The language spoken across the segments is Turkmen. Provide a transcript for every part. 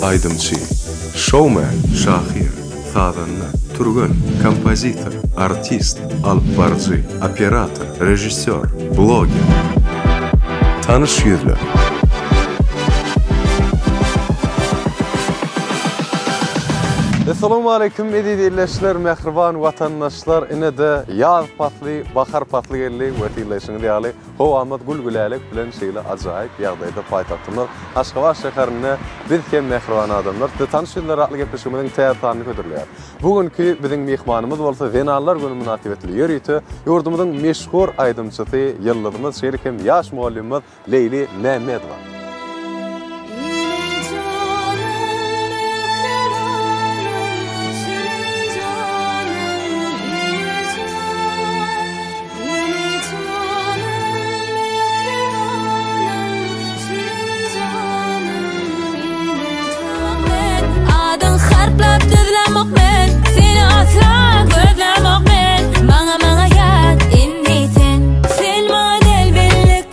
Aýdymçy, şoumen, şahyr, sazanda, türgen, kompozitor, artist, alypbaryjy, operator, režissýor, bloger. Tanyş ýüzler. Essalawmaleýkim eziz ildeşler, mähriban watandaşlar! Ine-de ýaz pasly, bahar pasly geldi we synlaýşyňyz ýaly Howamyz gül-gülälek bilen şeýle ajaýyp ýagdaýda paýtagtymyz Aşgabat şäherinde biz hem mähriban adamlar size tanyş ýüzler atly gepleşigimiziň täze sanyny hödürleýär. Bu günki biziň myhmanymyz bolsa Zenanlar güni mynasybetli ýörite ýurdumyzyň meşhur aýdymçysy, ýyldyzymyz şeýle hem ýaş mugallymymyz Leýli Mämmedowa. Adyň harplap düzlemok men Seni asla gözlemok men Maňa maňa ýat indi sen Sen maňa del bellik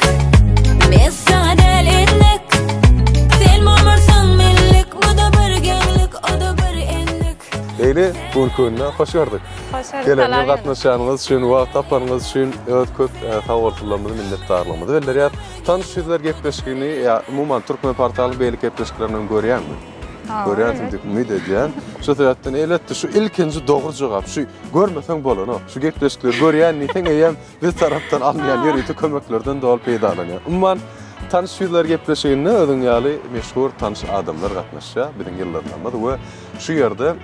Men saňa del enlik Sen bolmarsyň menlik Bu-da bir geňlik o-da bir enlik Leýli, bu günki günde hoş gördük. Hoş gördük. Gelenler gatnaşýanyňyz üçin, wagt tapanyňyz üçin öz köp sagbolsunlarymyzy, minnetdarlygymyzy bildirýäris. Tanyş ýüzler gepleşigini ýa umuman Türkmen portalyň beýleki gepleşiklerini hem görýäňmi? Görýänsiň diýip umyt edýän. Şu sebäpden elbetde şu ilkinji dogry jogap şu görmeseň bolanok. Şu gepleşikleri görýän diýseň eýýäm biz tarapdan alynýan ýörite kömeklerden doly peýdalanýar. Umuman Tanyş ýüzler gepleşiginde özüň ýaly meşhur tanyş adamlar gatnaşýar, biziň ýyldyzlarymyz we şu ýerde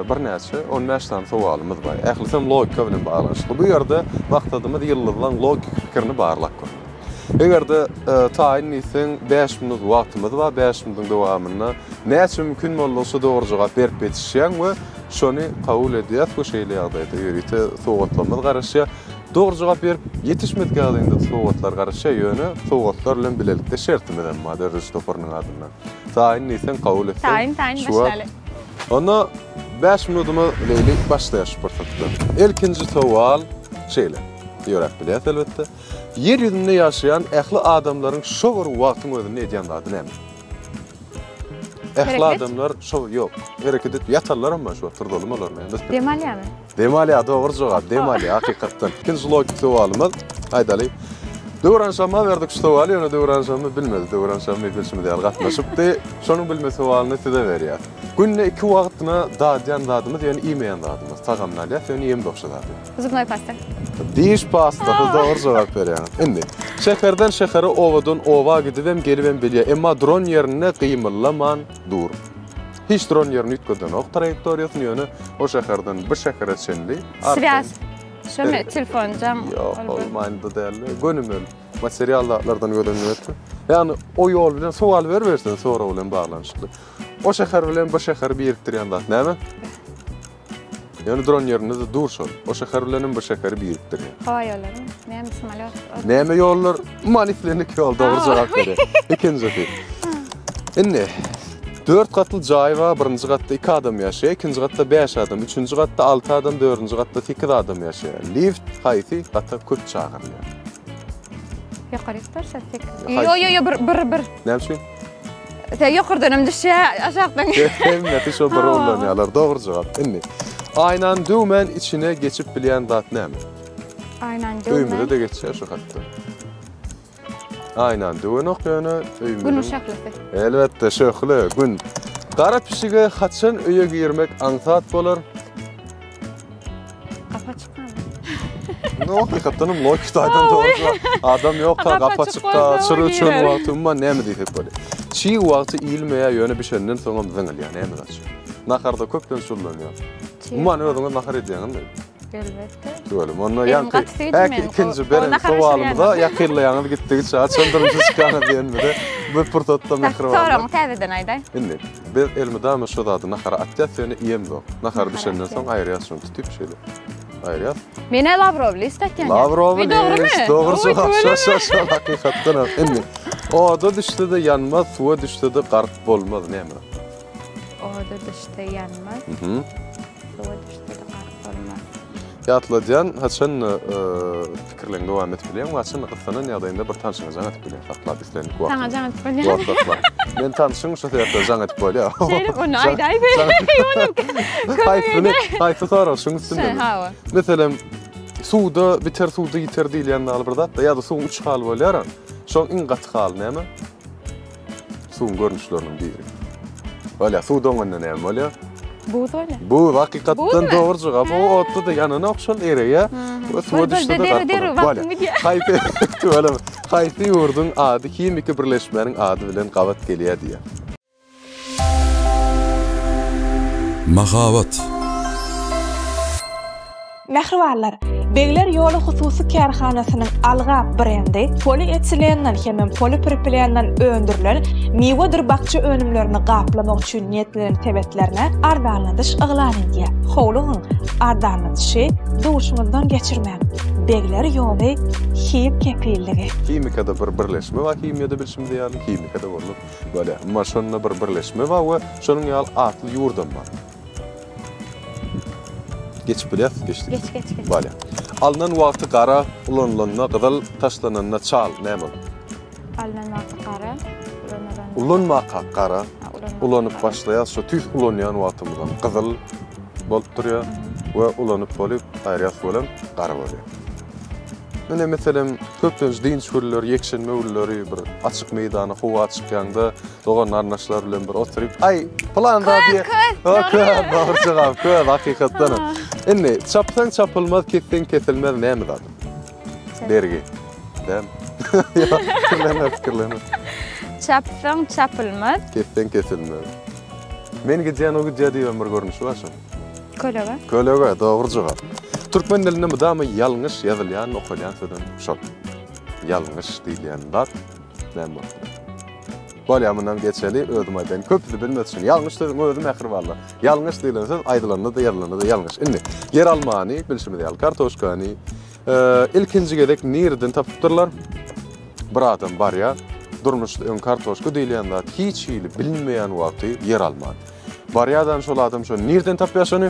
birnäçe, on bäş sany sowalymyz bar. Ählisem logika bilen baglanyşykly. Bu ýerde maksadymyz ýyldyzlaryň logiki pikirini barlap görmek. Eger-de taýyn diýseň, bäş minut wagtymyz bar, bäş minutyň dowamynda näçe mümkin boldugyça dogry jogap berip ýetişýäň we şony kabul edýäs we şeýle ýagdaýda ýörite sowgatlarymyz garaşýar. Dogry jogap berip ýetişmedik ýagdaýynda sowgatlar garaşýar, ýöne sowgatlar bilen bilelikde şertimiz hem bar dörediş toparynyň adyndan. Taýyn diýseň kabul etseň. Taýyn, taýyn başlaly. Onda bäş minudymyz Leýli başlaýar şu pursatda. Ilkinji sowal şeýle. Ýöräp bilýäs elbetde. Ýer ýüzünde ýaşaýan ähli adamlaryň şo bir wagtyň özünde edýän zady näme? Ähli adamlar şo ýok. Hereket edip ýatanlaram bar şu wagt turzalymy olary näme? Dem alýarmy? Dem alýar, dogry jogap, dem alýar, hakykatdan. Ikinji logiki sowalymyz, aýdaly. Döwran Şamma berdik şu sowaly, ýöne Döwran Şamma bilmedi. Döwran Şamma bilşimiz ýaly gatnaşypdy. Şonuň bilme sowalyny size berýäs. Günde iki wagtyna dadýan zadymyz, ýöne iýmeýän zadymyz. Tagamyny alýas, ýöne iýemzok şu zady. Zubnoý pasta. Diş pastasy, dogry jogap berýäňiz. Indi, şäherden şähere, obadan oba gidibem, gelibem bilýär. Emma duran ýerinde gymyldaman dur. Hiç duran ýerini üýtgedenok traýektoriýasyny, ýöne o şäherden bu şähere çenli Swýaz. Şomy telefon jaň. Ýok, ol manyda däldi. Gönümel material zatlardan göz öňüne getir. Ýagny o ýol bilen sowal beribersin sorag bilen baglanyşykly. O şäher bilen bu şäheri birikdirýän zat näme? Ýöne duran ýerinde-de dur şol. O şäher bilenem bu şäheri birikdirýär. Howa ýollary, näme samolýot? Näme ýollar? Umuman islendik ýol dogry jogap berýär. Ikinjisi. Indi dört gatly jaý bar, birinji gatda iki adam ýaşaýar, ikinji gatda bäş adam, üçünji gatda alty adam, dördünji gatda sekiz adam ýaşaýar. Lift haýsy gata köp çagyrylýar? Ýokaryk barsa sekiz. Ýo, ýo, ýo, bir, bir, bir. Näme üçin? Sen ýokardan hem düşýär, aşakdan. Hemmesi şo bir ullanýarlar. Dogry jogap. Indi aýnany döwmän içine geçip bilýän zat näme? Aýnany döwmän. Öýümize-de geçýär şu hatda. Aýnany döwenok ýöne öýümiziň. Günüň şöhlesi. Elbetde, şöhle, gün. Gara pişige haçan öýe girmek aňsat bolar? Gapa çykmamy? No, hakykatdan hem logiki taýdan dogry jogap. Adam ýokka, gapa çykka, çyr öçen wagty umuman näme diýsek bolýar. Çig wagty iýilmeýär, ýöne bişenden soňam zyňylýar. Näme zat şu? Naharda köplenç ullanýar. Umuman özüňiz nahar edýäňizmi? Elbetde. Tüweleme. Onda ýaňky häki ikinji beren sowalymyza ýakynlaýaňyz gitdigiçe haçan durmuşa çykýaňyz diýenimize bu pursatda mähribanlar. Soragyňy täzeden aýdaý. Indi biz elmydama şu zady nahara atýas, ýöne iýemzok. Nahar bişenden soň aýyrýas şuny tutup şeýle. Aýyrýas. Men-ä lawrowy list atýan. Lawrowy list. Dogry jogap. Şo şo şo hakykatdan hem. Indi oda düşse-de ýanmaz, suwa düşse-de gark bolmaz. Näme? Oda düşse ýanmaz. Suwa düşse-de gark bolmaz. Ýatladýan, haçan pikirleriňi dowam edip bilýäň we haçan gyssanan ýagdaýynda bir tanşyňa jaň edip bilýäň, saklap islendik wagt. Saňa jaň edip bolýar. Wagt saklap. Men tanşyň şo sebäpden jaň edip bolýar. Şeýle ony aýdaý. Haýsyny, haýsy sorag şuň üstünde? Hawa. Meselem, suwda biter, suwda ýiter diýilýän ýaly bir zat-da, ýa-da suwuň üç haly bolýar. Şoň iň gaty haly näme? Suwuň görnüşleriniň biri. Bolýar, suw doňanda näme bolýar? Buz bolýar. Buz, hakykatdan dogry jogap. O otda-da ýananok şol ereýär. We suwa düşse-de gark bolýar. Haýsy, tüweleme, haýsy ýurduň ady himiki birleşmäniň ady bilen gabat gelýär diýýär. Mahabat. Mähribanlar! Begler ýoly hususy kärhanasynyň Algap brendi polietilenden hemem polipropilenden öndürilen miwedir bakja önümlerini gaplamak üçin niýetlenen sebetlerine arzanladyş yglan edýär. Howlugyň, arzanladyşy duşuňyzdan geçirmäň! Begler ýoly hil kepilligi. Himikada bir birleşme bar, himiýada bilşimiz ýaly, himikada boldy. Bolýar. Emma şonda bir birleşme bar we şonuň ýaly atly ýurdam bar. Geçip bilýäs, geçdik. Geç, geç, geç. Bolýar. Alnan wagty gara, ulanylanda gyzyl, taşlananda çal. Näme ol? Alnan wagty gara, ulanylanda Ulanmaka gara, ulanmaka ulanyp gara. başlaýas, şo tüýs ulanýan wagtymyzam gyzyl bolup durýar we ulanyp bolup aýyrýas welin gara bolýar. Mine meselem, köplenç dynç günleri, ýekşenbe günleri bir açyk meýdana howa çykýaňda dogan-garyndaşlar bilen bir oturyp, aý, pylan zat diýe. Köz, köz. Köz, dogry jogap, köz, hakykatdan hem. Indi çapsaň çapylmaz, kesseň kesilmez näme zat? Bergi. Däl. Ýok, pikirlenme, pikirlenme. Çapsaň çapylmaz. Kesseň kesilmez. Men gidýän, o gidýär diýibem bir görnüşi bar şoň. Kölege. Kölege, dogry jogap. Türkmen dilinde mydama ýalňyş ýazylýan, okalýan sözem şol. Ýalňyş diýilýän zat näme bolup biler? Bolýar, mundan geçeli, özüm aýdaýyn. Köpüsi bilmez şuny. Ýalňyş sözüň özi mähribanlar. Ýalňyş diýlen söz aýdylanda-da, ýazylanda-da ýalňyş. Indi, ýeralmany, bilşimiz ýaly, kartoşkany, ilkinji gezek nireden tapypdyrlar? Bir adam barýar, durmuşda öň kartoşka diýilýän zat hiç hili bilinmeýän wagty ýeralmany. Barýadan şol adam şony nirden tapýar şony?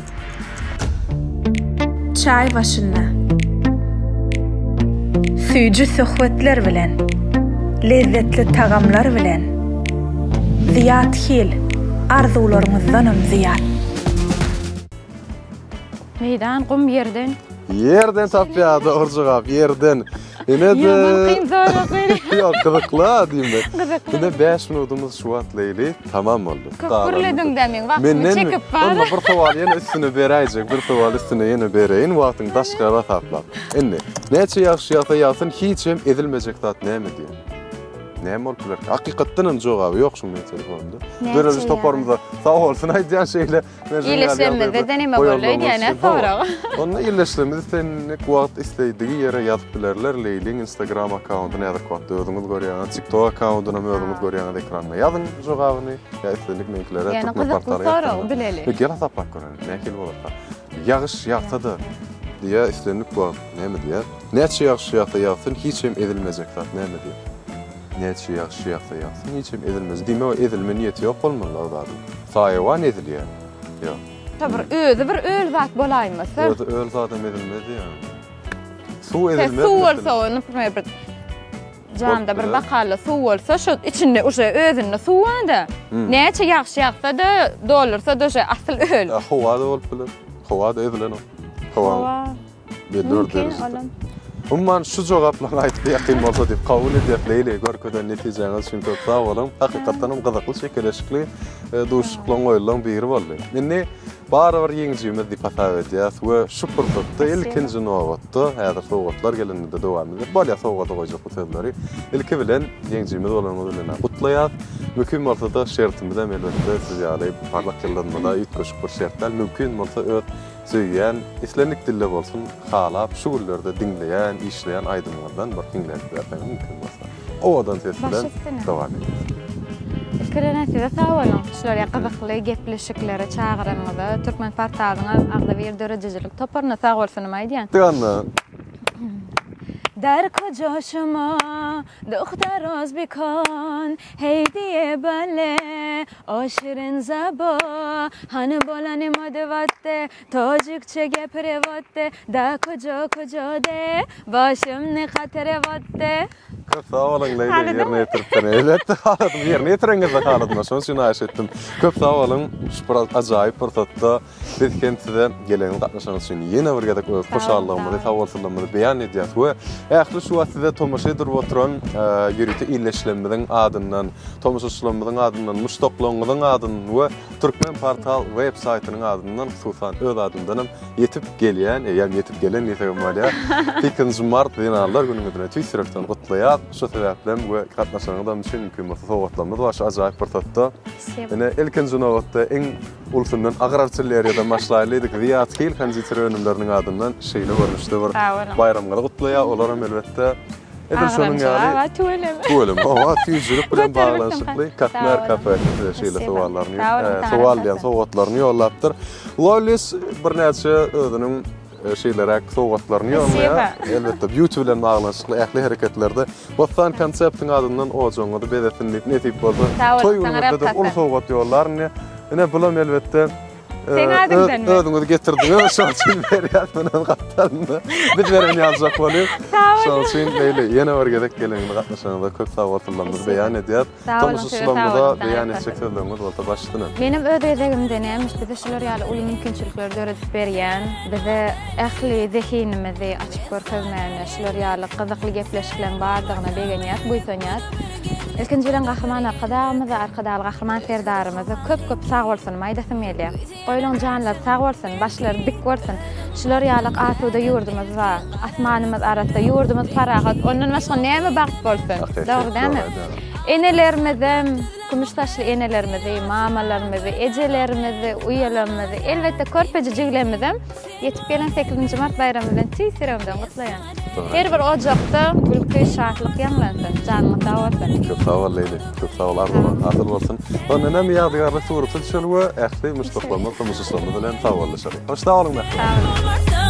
Çaý başynda. Süýji söhbetler bilen. Lezzetli tagamlar bilen. Zyýat Hil, arzuwlaryňyzdanam zyýat. Meýdan, gum, ýerden. Ýerden tapýar, dogry jogap, ýerden. Ine-de. Ýaman kyn sorag berýär. Ýok, gyzykly-a diýmek. Gyzykly. Ine 5 minutymyz şu wagt Leýli tamam boldy. Köp gürlediň-dä meň wagtymy çekip bar. Onda bir sowal ýene üstüne beräýjek, bir sowal üstüne ýene bereýin wagtyň daşgary hasaplap. Indi, näçe ýagşy ýagsa ýagsyn hiç hem ezilmejek zat näme diýen? Näme bolup biler? Hakykatdan hem jogaby ýok şuň meň telefonymda. Dörediş toparymyza sag bolsun aýdýan şeýle. Illeşlemizde neme boldy öýdýän-ä sorag. Onda illeşlemizde islendik wagt isleýdigi ýere ýazyp bilerler. Leýliň Instagram akkauntyny häzirki wagtda özüňiz görýäňiz. TikTok akkauntyny hem özüňiz görýäňiz ekranda. Ýazyň jogabyny ýa islendik meňkilere Ýöne Türkmen gyzykly portaly sorag ýazsaňyz. bileli. Gel hasaplap göreli nähili bolarka. Ýagyş ýagsa-da diýýär islendik wagt näme diýýär. Näçe ýagyş ýagsa ýagsyn hiç hem ezilmejek zat näme diýýär. Näçe ýagşy ýagsa ýagsyn, hiç hem ezilmez. Diýmek, ezilme niýeti ýok bolmaly o zadyň. Saýawan ezilýär. Ýok. Şo bir özi bir öl zat bolaýmasa. Özi öl zadam ezilmez ýa. Suw ezilmez. Suw bolsa, naprimýer, bir jamda bir bakalla suw bolsa, şo içinde uje özünde suw bar-da. Näçe ýagşy ýagsa-da, doldursa-da uje asyl öl. Howa-da bolup biler. Howa-da ezilenok. Howa. Belli bir derejede. Umuman şu jogaplaryň aýdyp ýakyn bolsa diýip kabul edýäs Leýli görkezen netijeňiz üçin köp sag boluň. Hakykatdan hem gyzykly çekeleşikli e, duşuşyklaryň oýunlaryň biri boldy. Indi barybir ýeňijimiz diýip hasap edýäs we şu pursatda ilkinji nobatda häzir sowgatlar gelende-de dowam eder. Bolýar sowgada goýjak bu sözleri. Ilki bilen ýeňijimiz bolanyňyz bilen gutlaýas. Mümkin bolsa-da şertimiz hem elbetde siz ýaly parlak ýyldyzymyza üýtgeşik bir şert däl. Mümkin bolsa öz Söýýän, islendik dilde bolsun, halap, şu günlerde diňleýän, işleýän aýdymyňyzdan bir hiňlenip berseňiz mümkin bolsa. Owadan ses bilen dowam edýäs. Ilki-bilen size sag boluň, şular ýaly gyzykly gepleşiklere çagyranyňyza, Türkmen portalyňa, agzybir döredijilik toparyna sag bolsunymy aýdýan. Gitdik onda. Dar kujo şumo duhtar o'zbekon Hey diye bale o şirin zabo Hani bolani modevatte tojikçe gepirevatte Da kujo kujo de başımny katyrevatte Köp sag boluň Leýli ýerine ýetiripdir. Elbetde haladym. Ýerine ýetireňizde haladym. Şonuň üçin haýyş etdim. Köp sag boluň. Şu bir ajaýyp pursatda biz hem size geleňiz gatnaşanyňyz üçin ýene bir gezek öz hoşallygymyzy, sagbolsunlygymyzy beýan edýäris we ähli şu wagt size tomaşa edip oturan ýörite ildeşlerimiziň adyndan, tomaşaçylarymyzyň adyndan, muşdaklaryňyzyň adyndan we Türkmenportal web saýtynyň adyndan, hususan öz adymdan hem Ýetip gelýän, eýýäm ýetip gelen diýsegem bolýar. Sekizinji mart Zenanlar günüňiz bilen tüýs ýürekden gutlaýas. Şu sebäplem we gatnaşanyňyzam üçin mümkin bolsa sowgatlarymyz bar şu ajaýyp pursatda. Ine, ilkinji nobatda iň ulusyndan agyr artilleriýadan başlaýly diýdik. Zyýat Hil konditer önümleriniň adyndan şeýle görnüşde bir baýramyňyzy gutlaýar. Olaram elbetde Edil şonuň ýaly tüweleme. Tüweleme. Oňa süýjülik bilen baglanyşykly Katmer kafe size şeýle sowallaryny, sowal diýen sowgatlaryny ýollapdyr. Lollis birnäçe özüniň şeýleräk sowgatlaryny ýollaýar. Elbetde, beauty bilen baglanyşykly ähli hereketlerde Bossan konseptiň adyndan ojagyňyzy bezesin diýip, nesip bolsa, toý günüňizde-de uly sowgat ýollaryn. Ine, bulam elbetde Seň adyňdanmy? Özüňiz getirdiňiz, şonuň üçin berýäs munuň gapdalynda. Biz beren ýaljak bolýas. Şonuň üçin Leýli, ýene bir gezek geleňiňize gatnaşanyňyza köp sag bolsunlarymyzy beýan edýäs. Tomaşaçylarymyza beýan etjek sözleriňiz bolsa baş üstüne. Menem öz gezegimde nämiş bize şular ýaly uly mümkinçilikleri döredip berýän, bize ähli zehinimizi açyp görkezmäne, şular ýaly gyzykly gepleşikleň bardygyna begenýäs, buýsanýas. Ilkinji bilen Gahryman Arkadagymyza, Arkadagly Gahryman Serdarymyza köp-köp sag bolsunymy aýdasym gelýär. Goýlaň janlary sag bolsun, başlary dik bolsun. Şular ýalak asuda ýurdumyz bar. Asmanymyz arassa, ýurdumyz parahat. Ondan başga näme bagt bolsun? Dogry dälmi? Enelerimizem, kümüş saçly enelerimizi, mamalarymyzy, ejelerimizi, uýalarymyzy, elbetde körpeje jiglemizem ýetip gelen sekizinji mart baýramy bilen tüýs ýüregimden gutlaýan. Her bir ojakda gülki, şatlyk ýaňlansyn. Janyňyz sag bolsun. Köp sag bol Leýli. Köp sag bol arzuwlaryň hasyl bolsun. Onda näme ýadygärlik surata düşeli we ähli muşdaklarymyz, tomaşaçylarymyz bilen sagbollaşaly. Hoş sag boluň mähriban. Sag boluň.